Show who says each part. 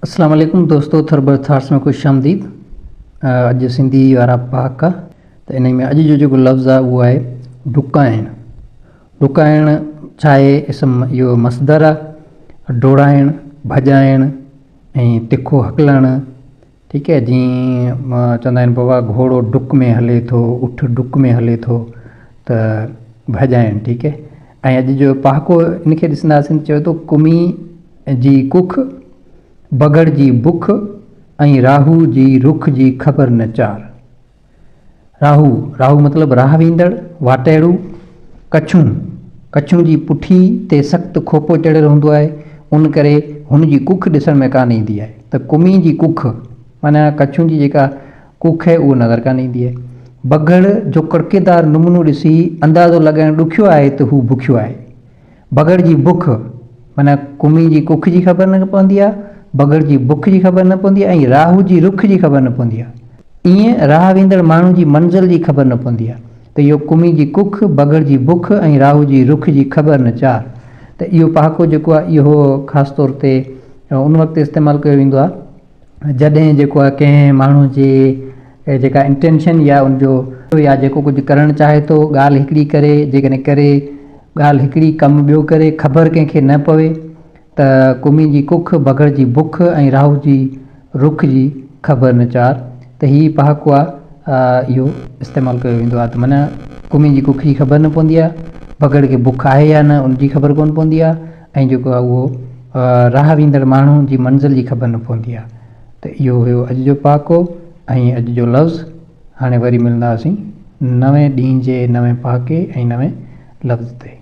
Speaker 1: اسلام عليڪم دوستو ٿربر ٿاٽس ۾ خوش آمديد اڄ سنڌي وارا پهاڪا ته انهي ۾ اڄ جو جيڪو لفظ آهي اهو آهي ڊڪائڻ ڊڪائڻ ڇا آهي اسم اهو مصدر آهي ڊوڙائڻ ڀڄائڻ ۽ تکو هڪلڻ ٺيڪ آهي جيئن چوندا آهن بابا گهوڙو ڊڪ ۾ هلي ٿو اٺ ڊڪ ۾ هلي ٿو ته ڀڄائڻ ٺيڪ آهي ۽ اڄ جو پهاڪو ان کي ڏسنداسين چوي ٿو ڪمي جي ڪک بگهڙ جي بک ۽ راهو جي رخ جي خبر نه چار. راهو، راهو مطلب راهه ويندڙ، واٽهڙو، ڪڇون، ڪڇون جي پٺي تي سخت کوپو چڙهيل هوندو آهي، ان ڪري هن جي ڪک ڏسڻ ۾ ڪانه ايندي آهي ته ڪمي جي ڪک معنيٰ ڪڇون جي جيڪا ڪک آهي اهو نظر ڪانه ايندي آهي. بگهڙ جو ڪڙڪيدار نمونو ڏسي اندازو لڳائڻ ڏکيو آهي ته هو بکيو آهي. بگهڙ جي بک معنيٰ ڪمي جي ڪک جي خبر نه پوندي آهي، بگهڙ جي بک جي خبر نه پوندي آهي ۽ راهو جي رخ جي خبر نه پوندي آهي. ائين راهه ويندڙ ماڻهو جي منزل جي خبر نه پوندي آهي ته اهو ڪمي جي ڪک، بگهڙ جي بک ۽ راهو جي رخ جي خبر نه چار ته اهو پهاڪو جيڪو آهي اهو خاص طور تي ان وقت استعمال ڪيو ويندو آهي جڏهن جيڪو آهي ڪنهن ماڻهو جي جيڪا انٽينشن يا ان جو يا جيڪو ڪجهه ڪرڻ چاهي ٿو ڳالهه هڪڙي ڪري جيڪڏهن ڪري ڳالهه هڪڙي ڪم ٻيو ڪري خبر ڪنهن کي نه پوي ته ڪمي جي ڪک بگهڙ جي بک ۽ راهو جي رخ جي خبر نه چار ته هي پهاڪو آهي اهو استعمال ڪيو ويندو آهي ته معنيٰ ڪمي جي ڪک جي خبر نه پوندي آهي بگهڙ کي بک آهي يا نه ان جي خبر ڪونه پوندي آهي ۽ جيڪو آهي اهو راهه ويندڙ ماڻهو جي منزل جي خبر نه پوندي آهي ته اهو هيو اڄ جو پهاڪو ۽ اڄ جو لفظ هاڻي وري ملنداسين نوين ڏينهن جي نوين پهاڪي ۽ نوين لفظ تي.